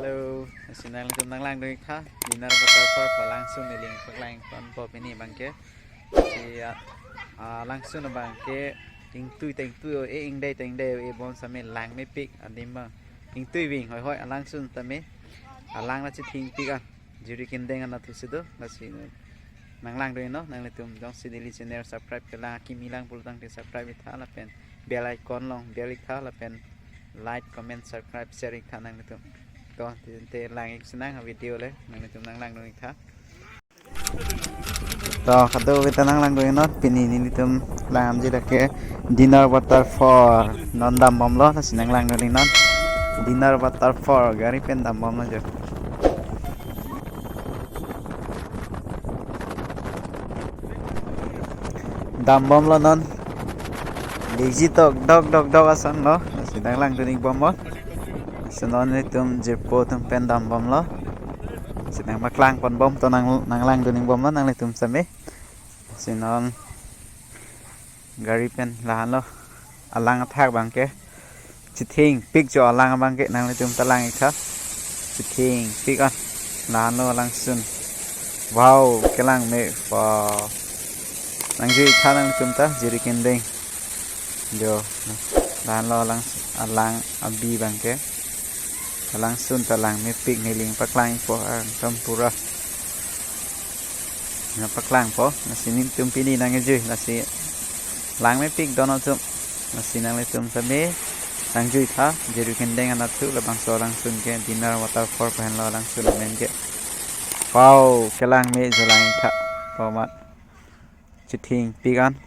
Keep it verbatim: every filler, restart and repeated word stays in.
Hello, lasi nanglitum nanglangdun-ik tha, Dinar Waterfall pu alangsun neli nangpaklangponpo pini abangke. Si, ah, ah, alangsun abangke ingtui ta ingtui-o-e, ingdei ta ingdei-o-e bom sitame lang mepik adim abang. Ingtui ving hoihoi alangsun tame, alang la chithingpik an. Jirikindeng anatthu si do, lasi nanglangdun-iknon, nanglitum jongsi neli channel subscribe kelang, akimi lang pulotangte subscribe-ik tha, lapen bell icon along bell-ik tha, lapen like, comment, subscribe, share-ik tha nanglitum. To, tinte lang-ik sinang video le, nanglitum nanglangdun-ik tha. To, kadokave ta nanglangdun-iknon, pini nelitum langdamji lake Dinar Waterfall. Non dambomlo, lasi nanglangdun-iknon. Dinar Waterfall, gari pen dambomlo jo. Dambomlo non. Leji tok dok dok dok asonlo. Lasi nanglangdun-ikbomlo. Lasi non nelitum jirpo atum pen dambomlo. Lasi nangpaklangponbom to nang, nanglangdun-ikbomlo nanglitum sitame. Lasi non gari pen lahenlo. Alang athak abangke chithingpik jo, alang abangke nanglitum ta lang-ik tha. Chithingpik an. Lahenlo alangsun. Wow, kelangme. Wow. Nangjui-ik tha nanglitum ta, Jirikindeng. Jo, lahenlo alang, alang abi abangke. Alangsun ta lang mepik, neli nangpaklang-ikpo, ah, ekdom pura. Nangpaklangpo, lasi nelitum pini nangjui, lasi lang mepik don atum. Lasi nanglitum sitame nangjui tha, Jirikindeng anatthu labangso alangsun ke, Dinar Waterfall pu henlo alangsun amen ke. Wow, kelangme jo, lang-ik tha. Format. Chithingpik an.